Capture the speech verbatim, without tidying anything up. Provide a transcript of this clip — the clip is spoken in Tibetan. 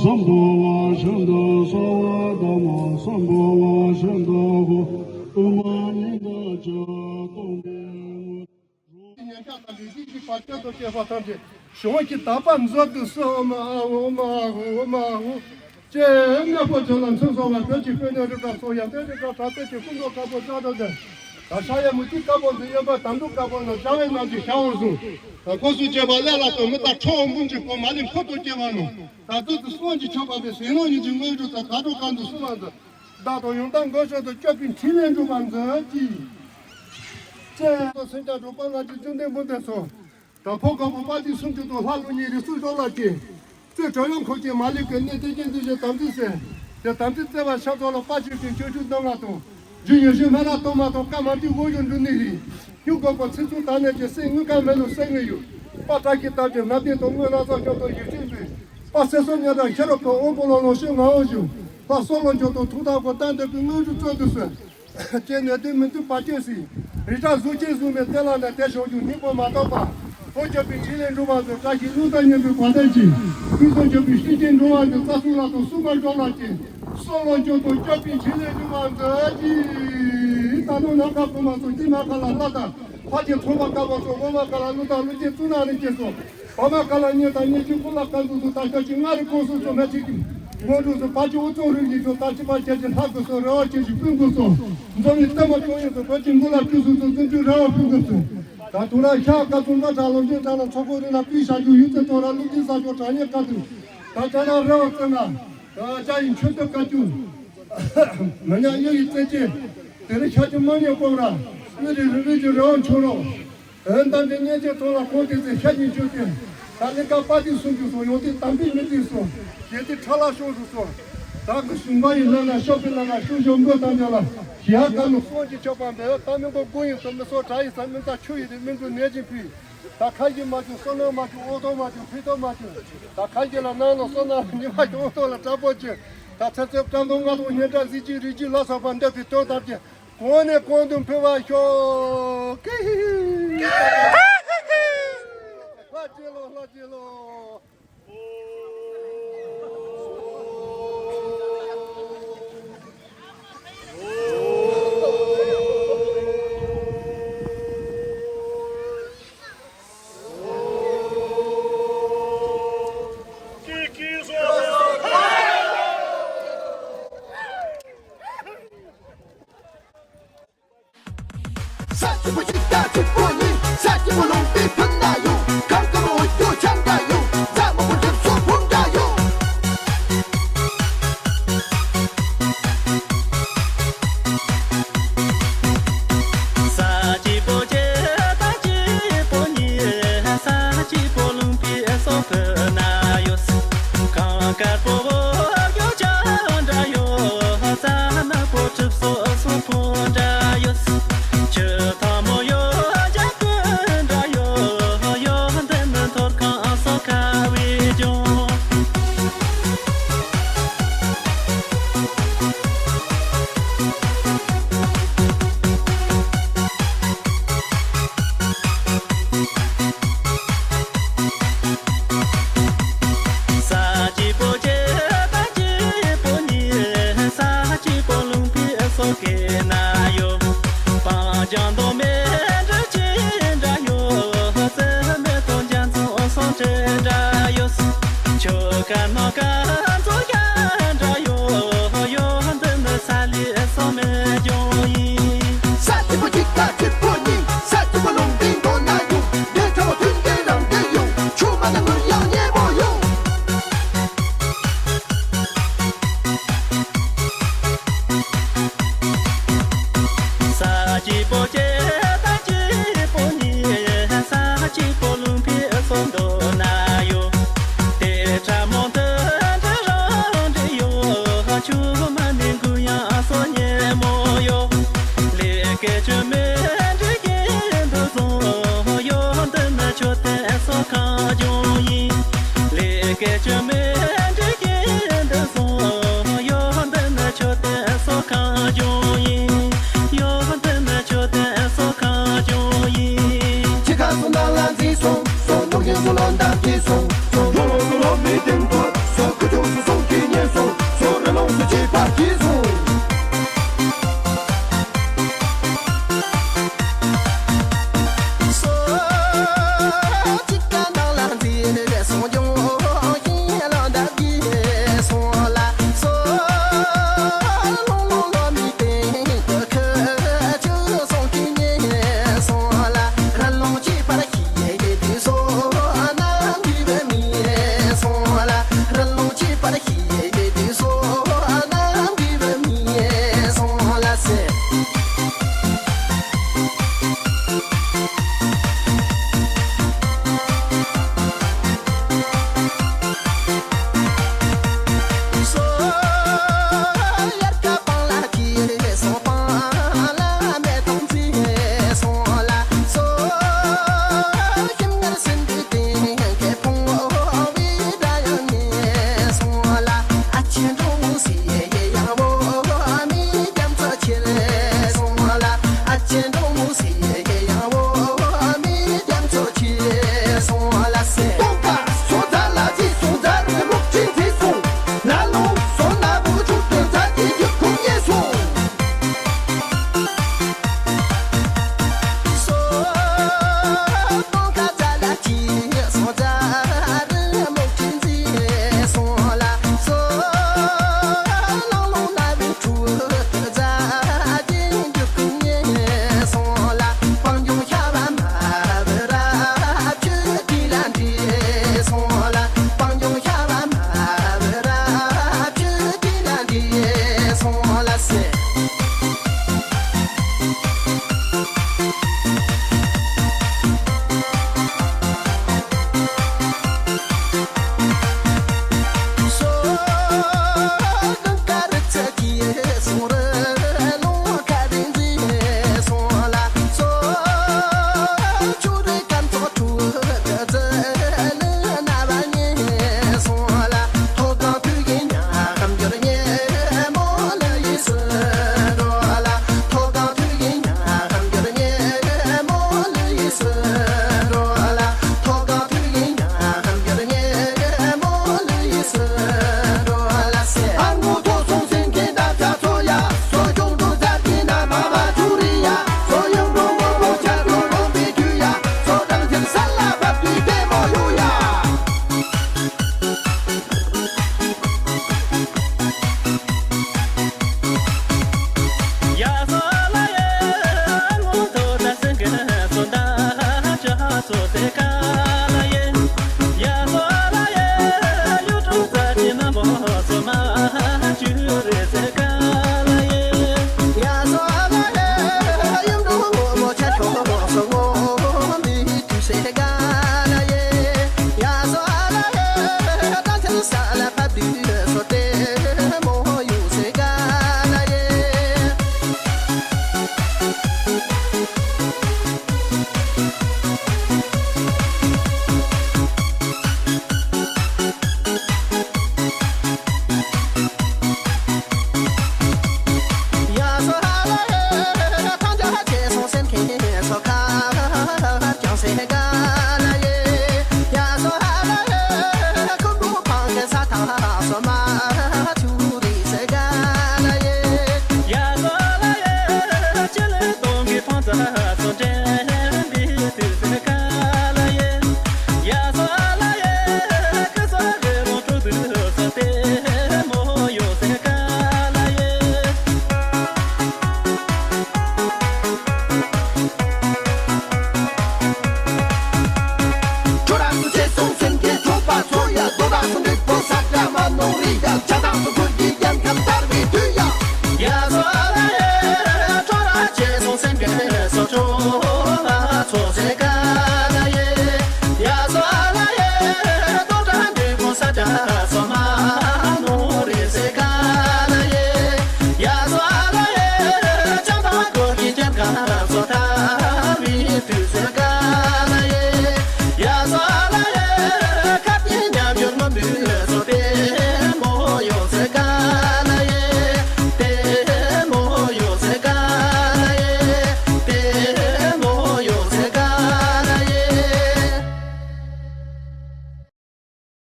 སམ་བྷོ་ཝ་ཤཱནྟི་སརྦ་དྷརྨ་སམ་བྷོ་ཝ་ཤཱནྟི་ཧོ། དབུ་མ་ཉི་ཟླ་བརྒྱ་སྟོང་པའི་ངོ་། ཉན་ཆགས་དང་ལུས་ཅན་གྱི་བར་ཆད་དང་བཅས་པ་ཐམས་ཅད་གཞོམ་གྱི་དག་པ་མཛོད་དུ་གསོལ། ཨོ་མ་ཨ་ཧོ་ཨོ་མ་ཨ་ཧོ་ཨོ་མ་ཨ་ཧོ། ཅེས་དམོད་པ་བྱིན་ལ་མཚོན་བཟུང་བ་བོད་ཀྱི་དཔོན་གནས་རི་བཀྲ་སོགས་ཡང་སྟོན་རི་བཀྲ་གྲགས་པའི་ཀྱི་སྐུ་མདོག་དཀར་པོ་ལྕགས་སྒྲོག་ལྡན། ད་ཤ་ཡ་མུ་ཏིག་དཀར་པོ་འདི་གཡོན་པ་དམ་ཕྲུག་དཀར་པོ་ནང་བྱ་བའི་རྣམ་འགྱུར་ཤར་བར་གསུངས། ད་སྐུ་གསུང་ཐུགས་ལས་ལ་སོགས་མི་རྟག་ཁྲོ་བོ་འབུམ་གྱི་སྐུ་མ་ལུས་འཁོར་དུ་སྐྱེ་བ་ནོ། ད་ཚོད་དུ་སོང་གི་ཆོག་པ་པའི་ཟས་ནོར་ཉིད་ཀྱི་དངོས་གྲུབ་དང་དགའ་སྤྲོ་གང་དུ་གསོལ་བ་མཛོད། བདག་དང་ཡང་དག་མགོན་ཤོག་ཏུ་སྐྱོབ་པའི་ཕྲིན་ལས་འགྲུབ་པར་མཛོད་ཅིག་ཅེས་སེམས་ཅན་འགྲོ་བ་ལྔ་བཅུ་བཅུ་འདས་འབུམ་ལྡན་སོགས། དང་ཕོ་རྒོད་པོ་དཔལ་ལྡན་སུམ་ཅུ་དང་ལྷ་ཀླུ་གཉན་རིགས་གསུམ་འབྱོར་ལ་སྐྱེས། གཙོས་གྲོ་ཡང་འཁོར་གྱི་མ་ལུས་ཀྱི་གནས་བརྟན་ཅིང་འདུས་ཀྱི་དམ་ཚིག་གསལ། དེ་དམ་ཚིག་བརྩེ་བ་ཤ་ཚ་ལ་དཔའ་ཆོས་ཀྱི་སྤྱོད་འཇུག་གདམས་ངག་དང་། རྒྱུ་ཉེར་ཞི་སྨན་རག་གཏོར་མ་དང་བཀའ་མ་བྲིས་དབང་ཡོད་འབྲུ་ནི་རིགས། རྒྱུ་འགོག་པ་ཚིག་རྩུབ་དག་ནད་ཀྱི་སེལ་དངུལ་ཁང་མེ་ལོང་སེལ་དངུལ་ཡུག་པ་བཀྲ་ཤིས་རྟགས་ཅན་ནད་ལྡན་དང་དངོས་རང་སང་སྐྱོང་དང་ཡུག་ཆེན་པོས། པ་སེ་སོ་ཉ་དང་ཤེ་རོ་ཁོ་དབང་པོ་ལོ་ལོ་ཤེ་ང་འོང་ཞུ། ལྷ་སོ་ལོ་འཇོག་དང་ཐུགས་ཐག་གོ་བརྟན་འདོད་པའི་དངོས་གྲུབ་སྩོལ་དུ་གསོལ། ཅེས་ནད་དུ་མི་མཐུན་བར་ཆད་སེལ། རི་བྲག་གཟུགས་ཅན་བཟུང་བའི་གཏེར་ལ་ནས་དེ་ཞོག་རྒྱུ་སྙིང་པོ་མ་གཏོགས་པ། ཕོ་འགྱོད་པའི་ཕྲིན་ལས་འགྲུབ་པར་མཛོད། བཀྲ་ཤིས་ཀླུ་དང་མཉམ་པའི་བར་ཐག་ཅིག་ཀུན་སོང་འགྱོད་པའི་ཤི་རྐྱེན་འགྲོ་བ་འདི་རྩ་གསུམ་ལ་དང་གསུམ་པར་འཇོག་ལ་ཅིག་སོ་ལོ་འཇོག་དང་སྐྱོབ་པའི་ཕྲིན་ལས་འགྲུབ་པར་མཛོད་ཅིག་ད་དུང་ནམ་མཁའ་བུ་མ་སོགས་སྐྱེས་མ་ཁ་ལ་ལྷ་དང་ཕ་ཆེ་ཚོང་པ་དཀར་པོ་སོགས་འོ་མ་ཁ་ལ་ཀླུ་དང་ཀླུ་ཆེན་གཙུག་ན་རིན་ཆེན་སོགས། བ་མ་ཀ་ལ་གཉེར་དང་གཉེར་ཆུང་ཀུན་ལ་བཀའ་འཛུགས་སུ་ད་ཤོག་ཅིག་ལྔ་རུ་ཁོང་སུ་སོ་མ་ཆེ་གི། ངོ་སྤྲོད་སུ་བ་ཅི་འུ་ཚོ་རིགས་ཀྱི་ཆོག་ད་ཅི་པ་ཁྱེད་ཀྱི་ལྷ་དགོས་སོ་རེ་བ་ཁྱེད་ཀྱི་ཀུན་དགོས་སོ། འཛོམས་ནི་ལྟད་མོ་སྐྱོང་ཡོད་སོ་བོད་ཀྱི་མགོ་ལ་བཀྲུས་སུ་སོ་བཙུན་ཆུ་རེ་བ་ཕུལ་དགོས་སོ། ད་དུང་ལ་ཤ་ཀ་ཚུ་མ་གྲགས་ལོ་འདྲེན་གྲགས་ལ་ཚོགས་ཁོ་རི་ལ་པི་ཤ་རྒྱུ་ཡུལ་ཙེ་ཏོ་ར་ལུག་ཏི་ས་ཆོག་གྲགས་ཉེ་ཀ་དུ། ད་ཅ་ན་རེ་བ་བཙན་ན། ད་ཅ་ཡི་མཆོད་བསྟོད་བཀའ་བཀྱོན། མི་ཉག་གཡུ་ཡི་རྩེ་ཅན། དེ་རིང་ཤ་ཅི་མ་ཉེ་ཀོང་ར། གཡུ་རི་རི་རི་ཅི་རེ་བ་མཆོད་རོགས། འོན་ཏང་གི་གཉེན་ཆེན་ཚོ་ལ་ཁོང་དེ་ཚེ་ཤ་ཉིན་བཅོས་ཏེ། ད་ལི་ཀ་པ་ཏི་སུམ་ཅུ་སོ་ཡོང་སྟེ་དམ་པའི་མི་ཏི་སོ། ཡེ་ཏི་ཁྲ་ལ་ཤོང་སུ་སོ། ད་གི་ཞུང་པ་ཡི་ལ་ན་ཤོག་པི་ལ་ན་ཤུ་ཞོ་མགོ་དང་ཉ་ལ། ཞི་ཧ་ག་ནུ་སོང་གི་ཆོག་པ་འབེ་ད་མི་མགོ་དགུ་ཡིན་སོ་མི་སོ་གྲ་ཡིན་ས་མི་ད་ཆུ་ཡི་རི་མི་འདུ་ནེ་ཅིན་ཕི། ད་ཁ་ཡི་མ་ཅུ་སོ་ན་མ་ཅུ་ཨོ་ཏོ་མ་ཅུ་ཕི་ཏོ་མ་ཅུ། ད་ཁ་ཡི་ལ་ན་ནོ་སོ་ན་ཉི་མ་ཅུ་ཨོ་ཏོ་ལ་དྲ་པོ་ཅུ། ད་ཚེ་ཚེ་བཀྲ་མདོ་ང་དོ་ཉེ་དྲ་ཟི་ཅི་རི་ཅི་ལ་ས་པ་འདེབས་པི་ཏོ་ད་ཅི། གོང་ནས་གོང་དུ་འཕེལ་བར་ཤོག་ཀི་ཧི་ཧི། ལྷ་རྗེ་ལོ། ལྷ་རྗེ་ལོ།